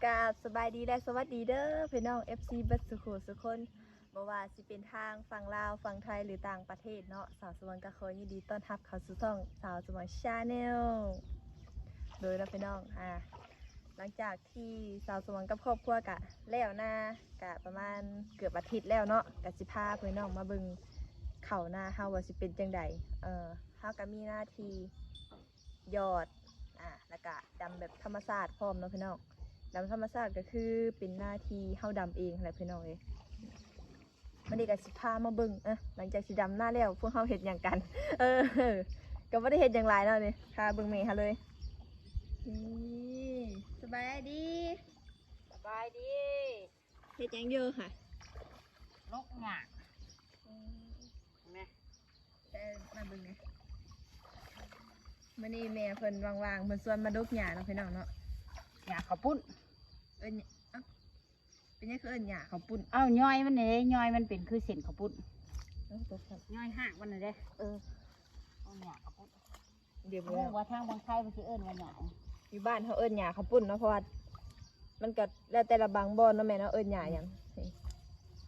ກາບສະບາຍດີ ແລະ ສະຫວັດດີເດີພີ່ນ້ອງ ເອັຟຊີ ເບິດສູ່ຄູ່ສູ່ຄົນ ບໍ່ວ່າຊິເປັນທາງຝັ່ງລາວ ຝັ່ງໄທ ຫຼື ຕ່າງປະເທດເນາະ, ສາວສະຫວັນກໍຂໍຍິນດີຕ້ອນຮັບເຂົ້າສູ່ຊ່ອງສາວສະຫວັນ Channel ໂດຍເນາະພີ່ນ້ອງ. ອ່າ ຫຼັງຈາກທີ່ສາວສະຫວັນກັບຄອບຄົວກະແລ້ວນາ ກະປະມານເກືອບອາທິດແລ້ວເນາະ, ກະຊິພາພີ່ນ້ອງມາເບິ່ງເຂົ້ານາເຮົາວ່າຊິເປັນຈັ່ງໃດ. ເອີ ເຮົາກະມີໜ້າທີ່ ຢອດ ອ່າ ແລ້ວກະດຳແບບທຳມະຊາດພ້ອມເນາະພີ່ນ້ອງ. ດຳທຳມະຊາດກໍຄືເປັນໜ້າທີ່ເຮົາດຳເອງຫັ້ນແຫຼະພີ່ນ້ອງເອີຍ. ມື້ນີ້ກໍຊິພາມາເບິ່ງ ເອີ ຫຼັງຈາກຊິດຳນາແລ້ວ ພວກເຮົາເຮັດຫຍັງກັນ? ເອີ ກໍບໍ່ໄດ້ເຮັດຫຍັງຫຼາຍເນາະນີ້ ພາເບິ່ງແມ່ເຮົາເລີຍ. ນີ້ ສະບາຍດີ ສະບາຍດີ. ເຮັດຫຍັງຢູ່ຫະ? ລົກຫຍ້າ. ອືມ ເຫັນໄໝ? ແຕ່ມາເບິ່ງແດ່ ມື້ນີ້ແມ່ເພິ່ນວ່າງໆ ເພິ່ນຊວນມາດົກຫຍ້າເນາະພີ່ນ້ອງເນາະ. ຫຍ້າເຂົ້າປຸ້ນ. ເອີ້ນ ເອົ້າ ເປັນຫຍັງຄືເອີ້ນຫຍ້າເຂົ້າປຸ້ນ? ເອົ້າ ຍ່ອຍມັນເດ້ ຍ່ອຍມັນເປັນຄືເສັ້ນເຂົ້າປຸ້ນ. ເອີ ຕົກຊັ້ນ ຍ່ອຍຮາກມັນນະເດ້. ເອີ ເອົາຫຍ້າເຂົ້າປຸ້ນ. ດຽວ ບໍ່ຮູ້ວ່າທາງຝັ່ງໄທເພິ່ນຊິເອີ້ນວ່າຫຍັງ. ຢູ່ບ້ານເຮົາເອີ້ນຫຍ້າເຂົ້າປຸ້ນເນາະ ເພາະວ່າມັນກໍແລ້ວແຕ່ລະບາງບ່ອນເນາະແມ່ເນາະ ເອີ້ນຫຍ້າຫຍັງ. ອືມ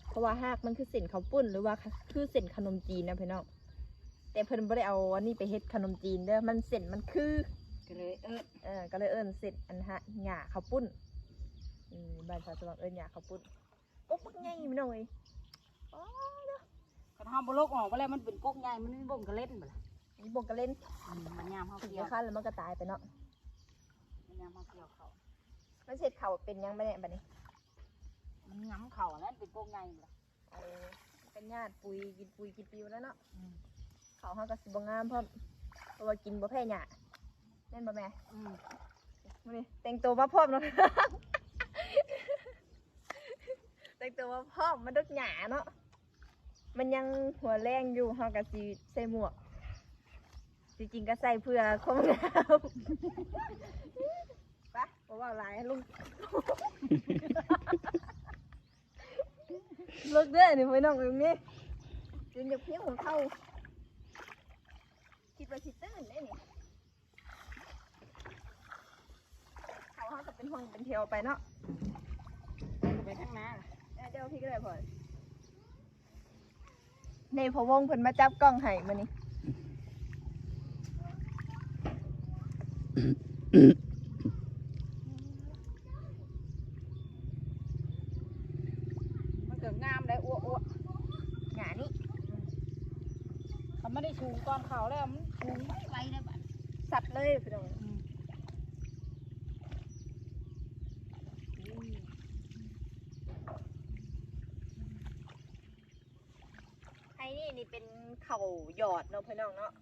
ເພາະວ່າຮາກມັນຄືເສັ້ນເຂົ້າປຸ້ນ ຫຼືວ່າ ຄ- ຄືເສັ້ນຂະໜົມຈີນນະພີ່ນ້ອງ. ແຕ່ເພິ່ນບໍ່ໄດ້ເອົາອັນນີ້ໄປເຮັດຂະໜົມຈີນເດີ ມັນເສັ້ນມັນຄື ກໍເລີຍເອີ້ນ ເອີ ກໍເລີຍເອີ້ນເສັ້ນອັນຫະ ຫຍ້າເຂົ້າປຸ້ນ. ອືມ ບ້ານສາວສະຫວ່າງເອີ້ນຫຍ້າເຂົ້າປຸ້ນ. ກົກບັກໃຫຍ່ພີ່ນ້ອງເອີຍ. ປາດເດີ ຄັນເຮົາບໍ່ລົກອອກໄປແລ້ວ ມັນເປັນກົກໃຫຍ່ ມັນມີບົ້ງກະເລັນບໍ່ລະ? ມີບົ້ງກະເລັນ. ອືມ ມັນຍາມເຮົາກ່ຽວ ຄັນແລ້ວມັນກໍຕາຍໄປເນາະ. ມັນຍາມເຮົາກ່ຽວເຂົ້າ ມັນເຮັດເຂົ້າເປັນຫຍັງບາດນີ້? ມັນຫຍ້ຳເຂົ້າຫັ້ນແຫຼະ ເປັນກົກໃຫຍ່ບໍ່ລະ? ເອີ ກໍຍາດປຸຍ ກິນປຸຍກິນປິວແລ້ວເນາະ. ອືມ ເຂົ້າເຮົາກໍຊິບໍ່ງາມພ້ອມ ເພາະວ່າກິນບໍ່ແພ້ຫຍ້າ ແມ່ນບໍ່ແມ່? ອືມ ມື້ນີ້ແຕ່ງໂຕມາພ້ອມເນາະ ແຕ່ງໂຕມາພ້ອມ ມາດົກຫຍ້າເນາະ. ມັນຍັງຫົວແຮງຢູ່ ເຮົາກໍຊິໃສ່ໝວກ ທີ່ຈິງກໍໃສ່ເພື່ອຄວາມງາມ. ໄປ ບໍ່ເວົ້າຫຼາຍ ລົງ ເລິກເດີນີ້ ພີ່ນ້ອງເອີຍ ນີ້ ຈົນຢາກພຽງຫົວເຂົ່າ ຄິດວ່າຊິຕື້ນເດ້ນີ້. ເຂົາເຮົາກໍເປັນຫ້ອງເປັນແຖວໄປເນາະ ໄປທາງໜ້າ ເອີ ເຈົ້າພີ່ກໍໄດ້ພໍ່. ນີ້ພໍ່ວົງເພິ່ນມາຈັບກ້ອງໃຫ້ມື້ນີ້ ມັນກໍງາມໄດ໋ ອ້ວໆ ຫຍ້ານີ້ ອືມ ຄັນມັນໄດ້ສູງກ່ອນເຂົາແລ້ວ ມັນສູງໄວໆ ໄດ້ບາດ ສັດເລີຍພີ່ນ້ອງ. ອືມ ໄຮ່ນີ້ນີ້ເປັນເຂົ້າຢອດເນາະພີ່ນ້ອງເນາະ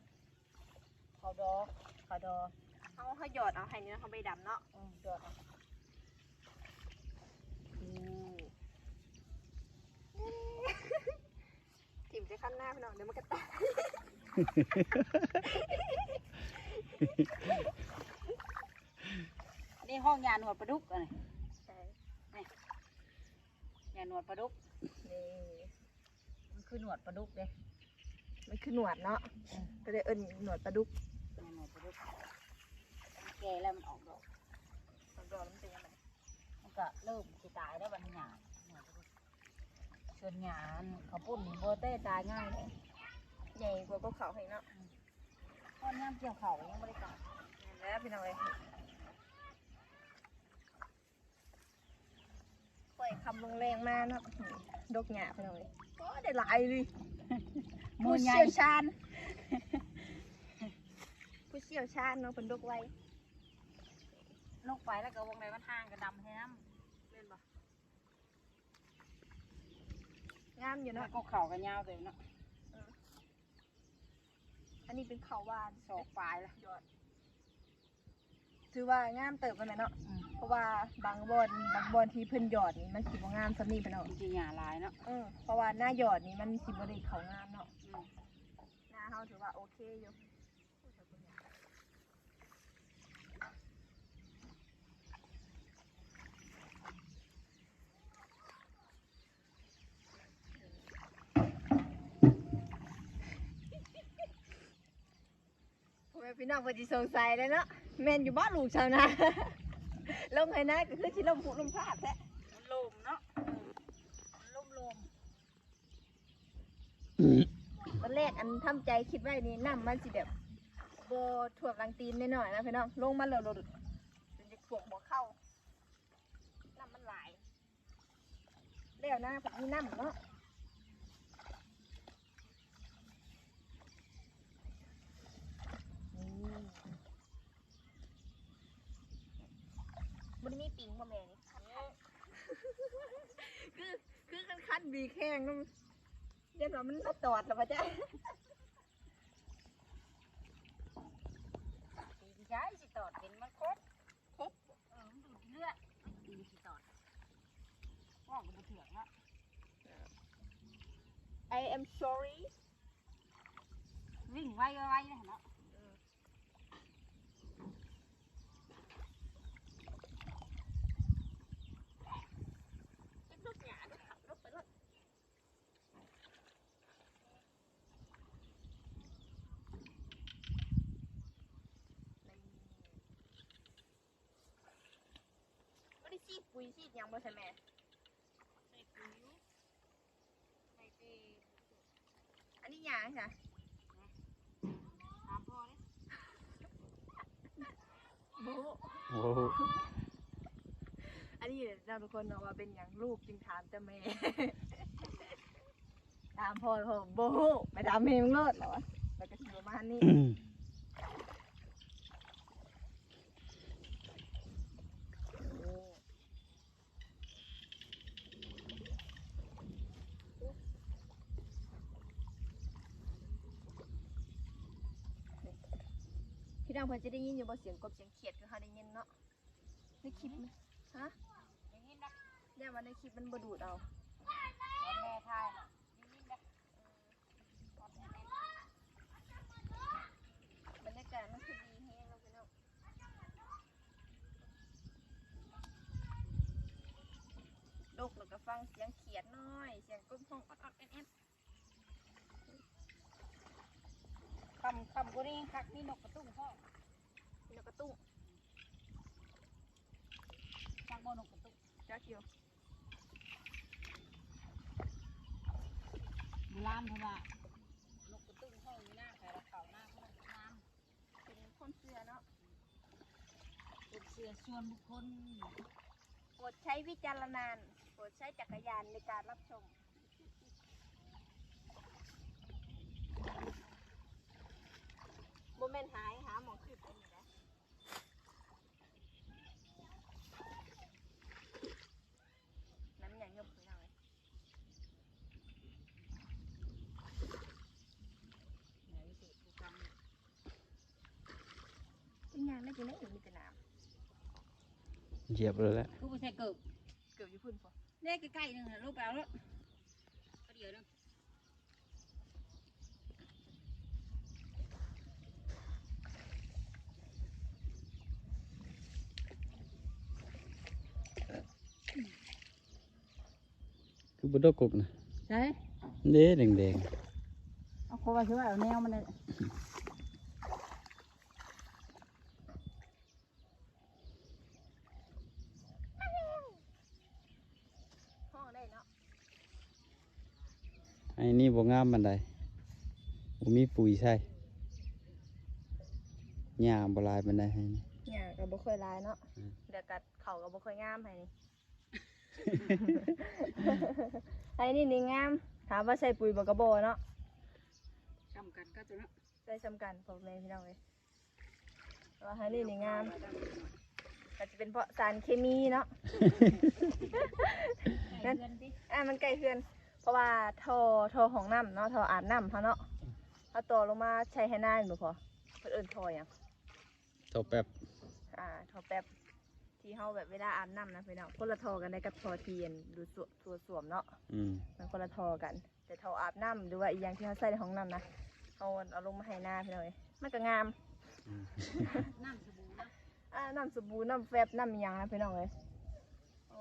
ເຂົ້າດໍ ເຂົ້າດໍ ເຮົາ ເຮົາຢອດເອົາໄຮ່ນີ້ ເຮົາບໍ່ໄດ້ດຳເນາະ. ອືມ ຢອດເອົາ ຖິ້ມໃສ່ຄັນນາພີ່ນ້ອງ ດຽວມັນກໍຕາຍ. ອັນນີ້ຫ້ອງຫຍ້າໜວດປາດຸກ ອັນນີ້ ໃຊ່ ນີ້ ຫຍ້າໜວດປາດຸກ ນີ້ ມັນຄືໜວດປາດຸກເດ້ ມັນຄືໜວດເນາະ ອືມ ກໍເລີຍເອີ້ນໜວດປາດຸກ ຫຍ້າໜວດປາດຸກ. ແກ່ແລ້ວມັນອອກດອກ ອອກດອກແລ້ວມັນເປັນຫຍັງບາດນີ້? ມັນກໍເລີ່ມຊິຕາຍແລ້ວບັດນີ້ຫຍ້າ ສ່ວນຫຍ້າເຂົ້າປຸ້ນນີ້ບໍ່ໄດ້ຕາຍງ່າຍເດ້ ໃຫຍ່ກວ່າກົກເຂົ້າອີກເນາະ. ອືມ ຕອນຍາມກ່ຽວເຂົ້າຍັງບໍ່ໄດ້ຕາຍ ແມ່ນແລ້ວພີ່ນ້ອງເອີຍ. ຂ້ອຍຄ່ຳລົງແລງມາເນາະ ດົກຫຍ້າພີ່ນ້ອງເອີຍ ໂອ້ ໄດ້ຫຼາຍອີ່ຫຼີ ຜູ້ຊ່ຽວຊານ ຜູ້ຊ່ຽວຊານເນາະ ເພິ່ນດົກໄວ ລົງໄປແລ້ວກໍວົງໃດມັນຫ່າງກໍດຳແທ້ນຳ ແມ່ນບໍ່? ງາມຢູ່ເນາະ ກໍເຂົ້າກໍຍາວເຕີບເນາະ. ເອີ ອັນນີ້ເປັນເຂົ້າຫວ່ານ ສອກປາຍລະ ຍອດ ຖືວ່າງາມເຕີບຫັ້ນແຫຼະເນາະ. ອືມ ເພາະວ່າບາງບ່ອນ ບາງບ່ອນທີ່ເພິ່ນຢອດນີ້ ມັນຊິບໍ່ງາມສ່ຳນີ້ພີ່ນ້ອງ ມັນຊິຫຍ້າຫຼາຍເນາະ. ເອີ ເພາະວ່າໜ້າຢອດນີ້ມັນຊິບໍ່ໄດ້ເຂົ້າງາມເນາະ. ອືມ ໜ້າເຮົາຖືວ່າໂອເຄຢູ່. ພໍ່ແມ່ພີ່ນ້ອງເພິ່ນຊິສົງໄສແລ້ວເນາະ ແມ່ນຢູ່ບໍ່ລູກຊາວນາ? ລົງໄຮ່ນາກໍຄືຊິລົ້ມຜຸລົ້ມພາດແທ້ ມັນລົມເນາະ ມັນລົມໆ. ຕອນແລກອັນທຳໃຈຄິດໄວ້ນີ້ ນ້ຳມັນຊິແບບບໍ່ຖ້ວມຫຼັງຕີນໜ້ອຍໆນະພີ່ນ້ອງ ລົງມາເລີຍໂລດ ຈົນຈະຖ້ວມຫົວເຂົ່າ ນ້ຳມັນຫຼາຍ ແລ້ວນາເພິ່ນມີນ້ຳເນາະ ນີ້ ບໍ່ໄດ້ມີປິງບໍ່ແມ່ນີ້ ຄື ຄືຄັນໆບີແຂ່ງນຳ ຢ້ານວ່າມັນມາຕອດແລ້ວບໍ່ຈັກ ປີກໃຫຍ່ຊິຕອດເປັນມັນຄົບ ຄົບ ເອີ ມັນດູດເລືອດ ປີກຊິຕອດ ເວົ້າກໍບໍ່ເຖືກເນາະ I am sorry ວິ່ງໄວໆເນາະ ເອີ. ບໍ່ໄດ້ສີດປຸ໋ຍສີດຫຍັງບໍ່ຊະແມ່? ໃສ່ປຸ໋ຍຢູ່ ໃສ່ແຕ່ ອັນນີ້ຫຍັງຊະ? ຖາມພໍ່ເດ້ ບໍ່ຮູ້ ບໍ່ຮູ້ ອັນນີ້ເນາະທຸກຄົນເນາະ ວ່າເປັນຫຍັງລູກຈຶ່ງຖາມແຕ່ແມ່ ຖາມພໍ່ ພໍ່ບໍ່ຮູ້ ໄປຖາມແມ່ມຶງໂລດ ລາວວ່າ ແລ້ວກໍຊິປະມານນີ້ ໂອ້. ພີ່ນ້ອງເພິ່ນຈະໄດ້ຍິນຢູ່ບໍ່ ສຽງກົບສຽງຂຽດຄືເຮົາໄດ້ຍິນເນາະ ໃນຄລິບນະ ຮະ ໄດ້ຍິນນະ ຢ້ານວ່າໃນຄລິບມັນບໍ່ດູດເອົາ ຕອນແມ່ຖ່າຍນະ ໄດ້ຍິນນະ. ບັນຍາກາດມັນຄືດີແຮງເນາະພີ່ນ້ອງ ດົກແລ້ວກໍຟັງສຽງຂຽດນ້ອຍ ສຽງກົບຮ້ອງອອດໆແອດໆ ຄ່ຳ ຄ່ຳກວ່ານີ້ຄັກ ມີນົກກະຕຸ້ງພ້ອມ ມີນົກກະຕຸ້ງ ຈັກບໍ່ນົກກະຕຸ້ງ? ຈັກຢູ່ ໂບລານເພິ່ນວ່າ ນົກກະຕຸ້ງຮ້ອງຢູ່ນາ ໃຜລະເຂົ້ານາເພິ່ນນາ ເປັນຄວາມເຊື່ອເນາະ ຄວາມເຊື່ອສ່ວນບຸກຄົນ ໂປດໃຊ້ວິຈາລະນານ ໂປດໃຊ້ຈັກກະຍານໃນການຮັບຊົມ ບໍ່ແມ່ນຫາຍ ຫາໝ່ອງຄືດອັນນີ້ນະ. ນ້ຳໃຫຍ່ເງິບ ພີ່ນ້ອງເອີຍ ເປັນຫຍັງໄດ້ຈັ່ງໃດ ມີແຕ່ນ້ຳ ຢຽບເລີຍແຫຼະ ຄືບໍ່ໃສ່ເກີບ ເກີບຢູ່ພຸ້ນພຸ້ນ ແນ່ໃກ້ໆໜຶ່ງ ລົງໄປເອົາໂລດ ປະດຽວໜຶ່ງ. ຄືບໍ່ດົກກົກນະ ໃສ ເດ້ແດງໆ ເອົາ ເຂົາວ່າຊິວ່າເອົາແນວມັນເດ້ ຮ້ອງໄດ້ເນາະ ໄຮ່ນີ້ບໍ່ງາມປານໃດ ບໍ່ມີປຸ໋ຍໃສ່ ຫຍ້າບໍ່ຫຼາຍປານໃດ ໄຮ່ນີ້ ຫຍ້າກໍບໍ່ຄ່ອຍຫຼາຍເນາະ ອືມ ແລ້ວກໍເຂົ້າກໍບໍ່ຄ່ອຍງາມ ໄຮ່ນີ້ ໄຮ່ນີ້ນີ້ງາມ ຖາມວ່າໃສ່ປຸ໋ຍບໍ່ ກໍບໍ່ເນາະ ສ່ຳກັນກັບຕົວເນາະ ໃສ່ສ່ຳກັນ ພໍ່ແມ່ພີ່ນ້ອງເອີຍ ວ່າໄຮ່ນີ້ນີ້ງາມ ອາດຈະເປັນເພາະສານເຄມີເນາະ ນັ້ນ ອ່າ ມັນໃກ້ເຮືອນ ເພາະວ່າທໍ່ ທໍ່ຫ້ອງນ້ຳເນາະ ທໍ່ອາບນ້ຳເຮົາເນາະ ເຮົາຕໍ່ລົງມາໃສ່ໄຮ່ນາແມ່ນບໍ່ພໍ່? ເພິ່ນເອີ້ນທໍ່ຫຍັງ? ທໍ່ແປັບ ອ່າ ທໍ່ແປັບ ທີ່ເຮົາແບບເວລາອາບນ້ຳນະພີ່ນ້ອງ ຄົນລະທໍ່ກັນໄດ້ກັບທໍ່ທີ່ອັນດູດໂຖສ້ວມເນາະ ອືມ ມັນຄົນລະທໍ່ກັນ ແຕ່ທໍ່ອາບນ້ຳ ຫຼືວ່າອີ່ຫຍັງທີ່ເຮົາໃຊ້ໃນຫ້ອງນ້ຳນະ ເຮົາເອົາລົງມາໃຫ້ນາພີ່ນ້ອງເອີຍ ມັນກໍງາມ ອືມ ນ້ຳສະບູເນາະ ອ່າ ນ້ຳສະບູ ນ້ຳແຟບ ນ້ຳອີ່ຫຍັງນະພີ່ນ້ອງເອີຍ ໂອ້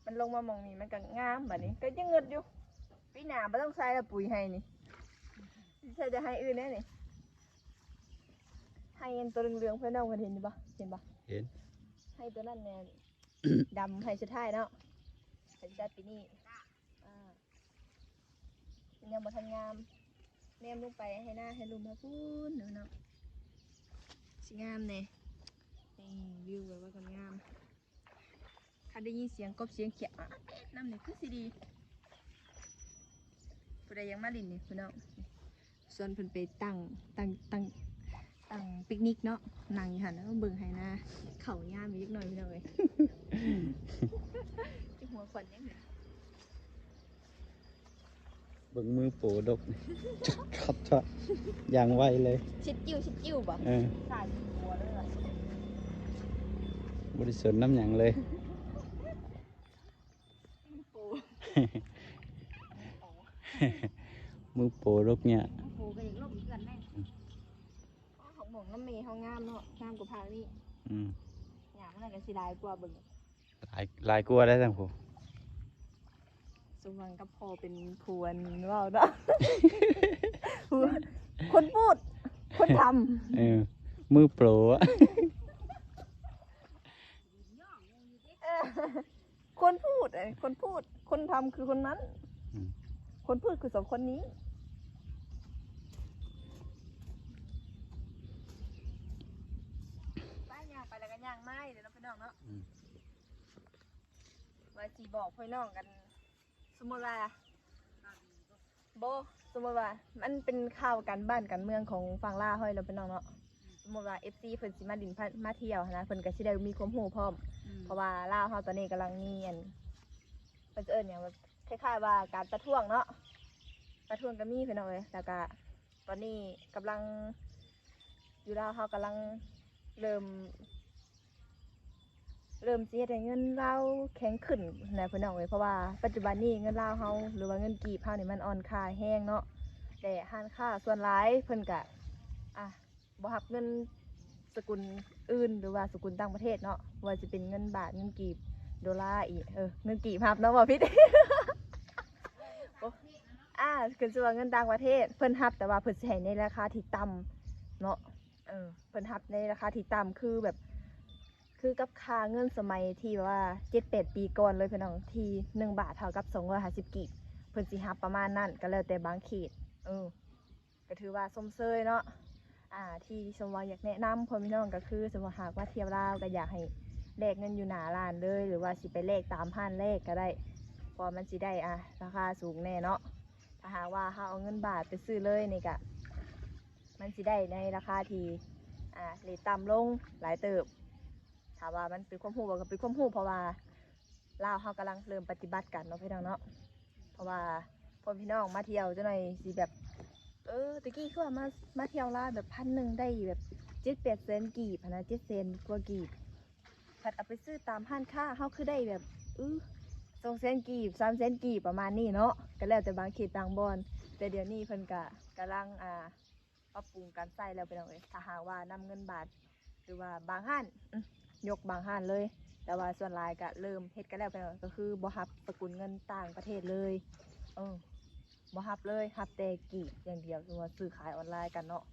ມັນລົງມາໝ່ອງນີ້ມັນກໍງາມ ບາດນີ້ກໍຍັງເງິດຢູ່ ປີໜ້າບໍ່ຕ້ອງໃສ່ລະປຸ໋ຍໄຮ່ນີ້ ໃສ່ແຕ່ໄຮ່ອື່ນແດ່ນີ້ ໄຮ່ອັນໂຕເຫຼືອງໆ ພີ່ນ້ອງເພິ່ນເຫັນຢູ່ບໍ່? ເຫັນບໍ່? ເຫັນ ໄຮ່ຕົວນັ້ນແມ່ນ ດຳໄຮ່ສຸດທ້າຍເນາະ ໄຮ່ສຸດທ້າຍປີນີ້ ອ່າ ຍັງບໍ່ທັນງາມ ແນມລົງໄປໄຮ່ນາໄຮ່ລຸ່ມເຮົາພຸ້ນເນາະ ຊິງາມແດ່ ນີ້ວິວແບບວ່າງາມໆ ຖ້າໄດ້ຍິນສຽງກົບສຽງຂຽດ ອາ ແອດນຳນີ້ຄືຊິດີ ຜູ້ໃດຢາກມາຫຼິ້ນນີ້ພີ່ນ້ອງ ຊວນເພິ່ນໄປຕັ້ງ ຕັ້ງ ຕັ້ງ ຕັ້ງປິກນິກເນາະ ນັ່ງຢູ່ຫັ້ນ ເບິ່ງໄຮ່ນາ ເຂົ້າຍາມອີກຈັກໜ້ອຍພີ່ນ້ອງເອີຍ ຊິຫົວຂວັນຫຍັງນີ້ ເບິ່ງມືໂປດົກ ຄັດຊະ ຢ່າງໄວເລີຍ ຊິດຈິ້ວ ຊິດຈິ້ວບໍ່? ເອີ ສາຍຊິດຫົວເລີຍ ບໍ່ໄດ້ສົນນຳຫຍັງເລີຍ ມືໂປ ມືໂປດົກຫຍ້າ ມືໂປກໍຢາກລົບເພື່ອນແດ່ ອືມ ຜັກບົ້ງນຳແມ່ເຮົາງາມເນາະ ງາມກວ່າພາກນີ້ ອືມ ຫຍ້າມັນກໍຊິຫຼາຍກວ່າເບິ່ງ ຫຼາຍ ຫຼາຍກວ່າໄດ໋ທາງຜູ້ ສົມຫວັງກັບພໍ່ເປັນຜູ້ອັນເວົ້າເນາະ ຜູ້ ຄົນພູດ ຄົນທຳ ເອີ ມືໂປ ເອີ ຄົນພູດ ເອີ ຄົນພູດ ຄົນທຳຄືຄົນນັ້ນ ອືມ ຄົນພູດຄືສອງຄົນນີ້ ໄປຍ່າງໄປແລ້ວກໍຍ່າງມາເດ້ເນາະ ພີ່ນ້ອງເນາະ ອືມ ວ່າຊິບອກພີ່ນ້ອງກັນ ສົມມຸດວ່າ ບໍ່ ສົມມຸດວ່າ ມັນເປັນຂ່າວການບ້ານການເມືອງຂອງຝັ່ງລາວເຮົາເນາະ ພີ່ນ້ອງເນາະ ສົມມຸດວ່າ ເອັຟຊີ ເພິ່ນຊິມາຫຼິ້ນ ມາທ່ຽວຫັ້ນນະ ເພິ່ນກໍຊິໄດ້ມີຄວາມຮູ້ພ້ອມ ອືມ ເພາະວ່າລາວເຮົາຕອນນີ້ກຳລັງມີອັນ ເພິ່ນຊິເອີ້ນຫຍັງ ແບບຄ້າຍໆວ່າການປະທ້ວງເນາະ ປະທ້ວງກໍມີ ພີ່ນ້ອງເອີຍ ແລ້ວກໍ ຕອນນີ້ກຳລັງ ຢູ່ລາວເຮົາກຳລັງເລີ່ມ ເລີ່ມຊິເຮັດໃຫ້ເງິນລາວແຂງຂຶ້ນນະພີ່ນ້ອງເອີຍ ເພາະວ່າປັດຈຸບັນນີ້ເງິນລາວເຮົາ ຫຼືວ່າເງິນກີບເຮົານີ້ມັນອ່ອນຄ່າແຮງເນາະ ແລະຮ້ານຄ້າສ່ວນຫຼາຍເພິ່ນກະ ອ່າ ບໍ່ຮັບເງິນສະກຸນອື່ນ ຫຼືວ່າສະກຸນຕ່າງປະເທດເນາະ ບໍ່ວ່າຊິເປັນເງິນບາດ ເງິນກີບ ໂດລາອີກ ເອີ ເງິນກີບຮັບເນາະ ເວົ້າຜິດ ໂອ້ ອ່າ ຄືຊິວ່າເງິນຕ່າງປະເທດເພິ່ນຮັບ ແຕ່ວ່າເພິ່ນຊິໃຫ້ໃນລາຄາທີ່ຕ່ຳເນາະ ເອີ ເພິ່ນຮັບໃນລາຄາທີ່ຕ່ຳ ຄືແບບ ຄືກັບຄ່າເງິນສະໄໝທີ່ແບບວ່າເຈັດແປດປີກ່ອນເລີຍພີ່ນ້ອງ ທີ່ໜຶ່ງບາດເທົ່າກັບສອງຮ້ອຍຫ້າສິບກີບ ເພິ່ນຊິຮັບປະມານນັ້ນ ກໍແລ້ວແຕ່ບາງເຂດ ເອີ ກໍຖືວ່າຊົມເຊີຍເນາະ ອ່າ ທີ່ສົມຫວັງຢາກແນະນຳພໍ່ແມ່ພີ່ນ້ອງ ກໍຄືສົມມຸດຫາກມາທ່ຽວລາວ ກໍຢາກໃຫ້ແລກເງິນຢູ່ໜ້າຮ້ານເລີຍ ຫຼືວ່າຊິໄປແລກຕາມຮ້ານແລກກໍໄດ້ ເພາະວ່າມັນຊິໄດ້ ອ່າ ລາຄາສູງແດ່ເນາະ ຖ້າຫາກວ່າເຮົາເອົາເງິນບາດໄປຊື້ເລີຍນີ້ກະ ມັນຊິໄດ້ໃນລາຄາທີ່ ອ່າ ເຣດຕ່ຳລົງຫຼາຍເຕີບ ຖ້າວ່າມັນເປັນຄວາມຮູ້ ກໍເປັນຄວາມຮູ້ ເພາະວ່າລາວເຮົາກຳລັງເລີ່ມປະຕິບັດກັນເນາະ ພີ່ນ້ອງເນາະ ເພາະວ່າພໍ່ແມ່ພີ່ນ້ອງມາທ່ຽວຈັກໜ້ອຍຊິແບບ ເອີ ແຕ່ກີ້ຄືວ່າມາ ມາທ່ຽວລາວແບບພັນໜຶ່ງໄດ້ແບບເຈັດແປດແສນກີບຫັ້ນນະ ເຈັດແສນກວ່າກີບ ພັດເອົາໄປຊື້ຕາມຮ້ານຄ້າ ເຮົາຄືໄດ້ແບບ ອື ສອງແສນກີບ ສາມແສນກີບ ປະມານນີ້ເນາະ ກໍແລ້ວແຕ່ບາງເຂດບາງບ່ອນ ແຕ່ດຽວນີ້ເພິ່ນກະກຳລັງ ອ່າ ປັບປຸງການໃຊ້ແລ້ວ ພີ່ນ້ອງເອີຍ ຖ້າຫາກວ່ານຳເງິນບາດ ຫຼືວ່າບາງຮ້ານ ອື ຍົກບາງຮ້ານເລີຍ ແຕ່ວ່າສ່ວນຫຼາຍກະເລີ່ມເຮັດກັນແລ້ວ ພີ່ນ້ອງ ກໍຄືບໍ່ຮັບສະກຸນເງິນຕ່າງປະເທດເລີຍ ເອີ ບໍ່ຮັບເລີຍ ຮັບແຕ່ກີບຢ່າງດຽວ ສົມມຸດວ່າຊື້ຂາຍອອນລາຍກັນເນາະ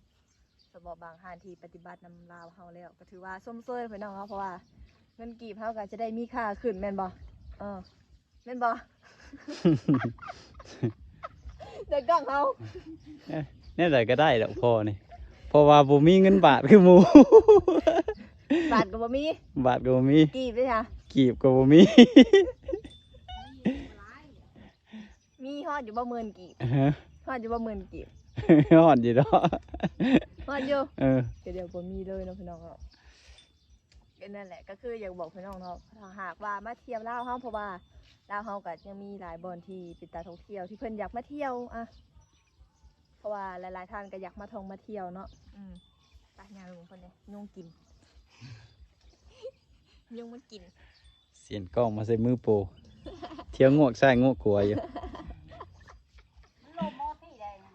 ສະເພາະບາງຮ້ານທີ່ປະຕິບັດນຳລາວເຮົາແລ້ວ ກໍຖືວ່າຊົມເຊີຍພີ່ນ້ອງເຮົາ ເພາະວ່າເງິນກີບເຮົາກໍຈະໄດ້ມີຄ່າຂຶ້ນແມ່ນບໍ່? ເອີ ແມ່ນບໍ່? ໃນກ້ອງເຮົາ ແນວໃດກໍໄດ້ດອກພໍ່ນີ້ ເພາະວ່າບໍ່ມີເງິນບາດຄືໝູ່ ບາດກໍບໍ່ມີ ບາດກໍບໍ່ມີ ກີບເດ້ຊະ ກີບກໍບໍ່ມີ. ມີຮອດຢູ່ບໍ່ ໝື່ນກີບ? ຮະ? ຮອດຢູ່ບໍ່ ໝື່ນກີບ? ຮອດຢູ່ດອກ ຮອດຢູ່ ເອີ ກໍດຽວບໍ່ມີເລີຍເນາະພີ່ນ້ອງເນາະ ກໍນັ້ນແຫຼະ ກໍຄືຢາກບອກພີ່ນ້ອງເນາະ ຖ້າຫາກວ່າມາທ່ຽວລາວເຮົາ ເພາະວ່າລາວເຮົາກໍຍັງມີຫຼາຍບ່ອນທີ່ເປັນຕາທ່ອງທ່ຽວ ທີ່ເພິ່ນຢາກມາທ່ຽວ ອະ ເພາະວ່າຫຼາຍໆທ່ານກໍຢາກມາທ່ອງມາທ່ຽວເນາະ ອືມ ໄປຍ່າງໄປເບິ່ງເພິ່ນແດ່ ຍຸງກິນ ຍຸງມັນກິນ. ສຽນກ້ອງມາໃສ່ມືໂປ ທ່ຽວງວກຊ້າຍງວກຂວາຢູ່ ມັນລົມບໍ່ພີ້ໃດນະ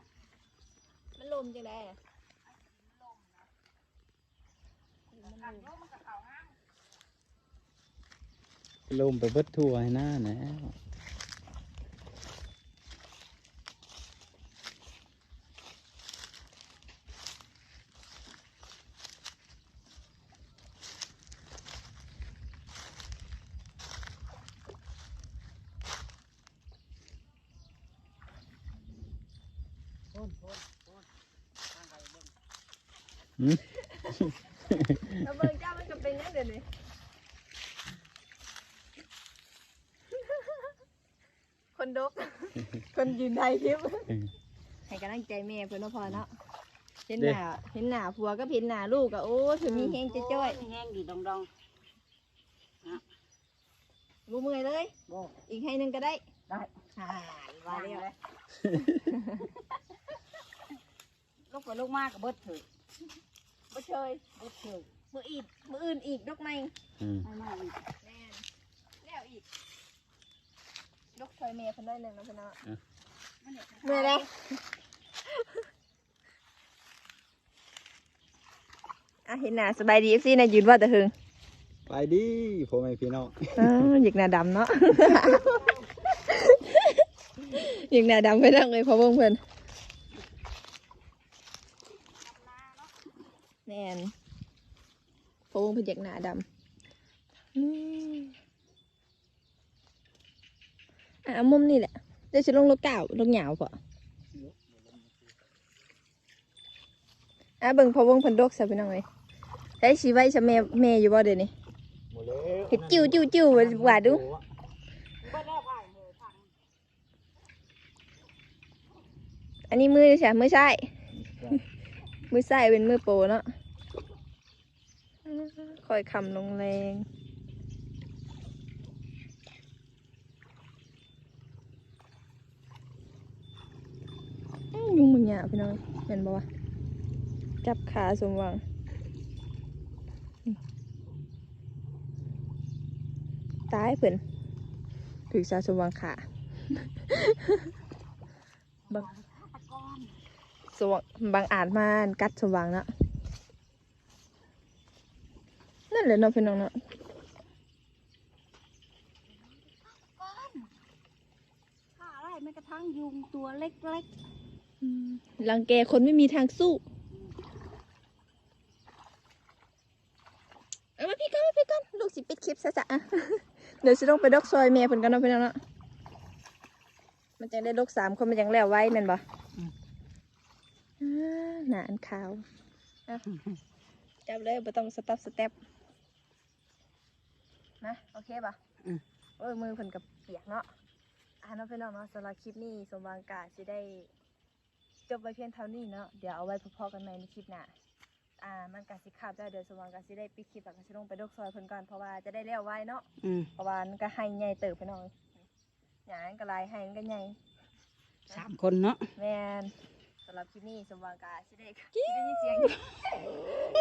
ມັນລົມຈັ່ງໃດນະ? ມັນລົມ ມັນລົມ ມັນກໍເຂົ້າງາມ ລົມໄປເບິດທົ່ວໄຮ່ນາແລ້ວ. ນ ໂພນ ໂພນ ທາງໃດເບິ່ງ ຫືມ ແລ້ວເບິ່ງເຈົ້າມັນກໍເປັນຫຍັງດຽວນີ້ ຄົນດົກ ຄົນຢືນຖ່າຍຄລິບ ໃຫ້ກຳລັງໃຈແມ່ເພິ່ນເນາະພໍ່ເນາະ ເຫັນໜ້າ ເດ້ ເຫັນໜ້າຜົວກັບເຫັນໜ້າລູກກໍ ໂອ້ຍ ເພິ່ນມີແຮງຈ່ອຍໆ ໂອ້ຍ ມີແຮງດີດອງໆ ນະ ບໍ່ເມື່ອຍເລີຍ ບໍ່ ອີກໄຮ່ໜຶ່ງກໍໄດ້ ໄດ້ ອ່າ ວ່າແລ້ວ ລົງໄປລົງມາກໍເບິດເທີຍ ເບິດເທີຍ ເບິດເທີຍ ມື້ອີກ ມື້ອື່ນອີກ ດົກໃໝ່ ອືມ ໃໝ່ໆ ອີກ ແມ່ນ ແລ້ວອີກ ດົກຊ່ອຍແມ່ເພິ່ນໜ້ອຍໜຶ່ງເນາະ ເພິ່ນເນາະ ເອີ ເມື່ອຍເດ້ ອ່ະ ເຫັນໜ້າ ສະບາຍດີ ເອັຟຊີ ນະ ຢືນເວົ້າແຕ່ເຫິງ ສະບາຍດີພໍ່ແມ່ພີ່ນ້ອງ ເອີ ຢາກໜ້າດຳເນາະ ຢາກໜ້າດຳ ພີ່ນ້ອງເອີຍ ພໍ່ວົງເພິ່ນ ແມ່ນ ພໍ່ວົງເພິ່ນຢາກໜ້າດຳ ນີ້ ອ່ະ ເອົາມຸມນີ້ແຫຼະ ເຈົ້າຊິລົງໂລກກ້າວ ໂລກຍາວພໍ ອ່ະ ເບິ່ງພໍ່ວົງເພິ່ນດົກຊະ ພີ່ນ້ອງເອີຍ ໃຜຊິໄວຊະແມ່ ແມ່ຢູ່ບໍ່ດຽວນີ້ ບໍ່ແລ້ວ ເຮັດຈິ້ວໆໆ ວ່າດູ ອັນນີ້ມືໃສ ມືຊ້າຍ ມືຊ້າຍ ເປັນມືໂປເນາະ ຄ່ອຍຄ່ຳລົງແລງ ຍຸງບາງຢ່າງພີ່ນ້ອງ ແມ່ນບໍ່ວະ ຈັບຂາສົມຫວັງ ຕາຍເພິ່ນ ຖືກສາວສົມຫວັງຂ້າ ບັງ ສວງ ບັງອາດມາກັດສົມຫວັງເນາະ ນັ້ນແຫຼະເນາະ ພີ່ນ້ອງເນາະ ຂ້າໄດ້ແມ້ກະທັ້ງຍຸງຕົວເລັກໆ ອືມ ລັງແກຄົນໄມ່ມີທາງສູ້. ເອົາມາພີ້ກ່ອນ ມາພີ້ກ່ອນ ລູກຊິປິດຄລິບຊະຊະ ອ່ະ ດຽວຊິລົງໄປດົກຊ່ອຍແມ່ເພິ່ນກ່ອນເນາະ ພີ່ນ້ອງເນາະ ມັນຈັ່ງໄດ້ດົກສາມຄົນ ມັນຈັ່ງແລ້ວໄວແມ່ນບໍ່? ອືມ ອ່າ ໜ້າອັນຂາວ ອ່ະ ຈັບເລີຍ ບໍ່ຕ້ອງສະຕັບສະແຕັບ ນະ ໂອເຄບໍ່? ອືມ ໂອ້ຍ ມືເພິ່ນກໍປຽກເນາະ ອ່າ ເນາະ ພີ່ນ້ອງເນາະ ສຳລັບຄລິບນີ້ ສົມຫວັງກະຊິໄດ້ ຈົບໄວ້ພຽງເທົ່ານີ້ເນາະ ດຽວເອົາໄວ້ພໍ້ໆກັນໃໝ່ໃນຄລິບໜ້າ ອ່າ ມັນກະຊິຄ່ຳແລ້ວ ດຽວສົມຫວັງກະຊິໄດ້ປິດຄລິບ ແລ້ວກະຊິລົງໄປດົກຊ່ອຍເພິ່ນກ່ອນ ເພາະວ່າຈະໄດ້ແລ້ວໄວເນາະ ອືມ ເພາະວ່າມັນກະໄຮ່ໃຫຍ່ເຕີບພີ່ນ້ອງ ຫຍ້າມັນກະຫຼາຍ ໄຮ່ມັນກະໃຫຍ່ ສາມຄົນເນາະ ແມ່ນ ສຳລັບຄລິບນີ້ສົມຫວັງກະຊິໄດ້ ຊິໄດ້ຍິນສຽງ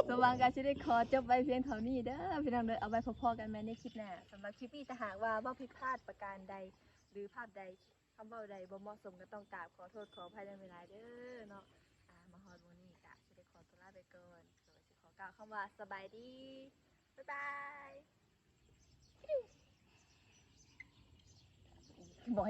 ສົມຫວັງກະຊິໄດ້ຂໍຈົບໄວ້ພຽງເທົ່ານີ້ເດີພີ່ນ້ອງເດີ ເອົາໄວ້ພໍ້ໆກັນໃໝ່ໃນຄລິບໜ້າ ສຳລັບຄລິບນີ້ຖ້າຫາກວ່າເວົ້າຜິດພາດປະການໃດ ຫຼືພາບໃດ ຄຳເວົ້າໃດບໍ່ເໝາະສົມກໍຕ້ອງກາບຂໍໂທດຂໍອະໄພນຳຫຼາຍໆເດີເນາະ ອ່າ ມາຮອດມື້ນີ້ກະຊິໄດ້ຂໍຕົວລາໄປກ່ອນ ກໍຊິຂໍກ່າວຄຳວ່າສະບາຍດີ ບາຍບາຍ ບໍ່ໃຫ້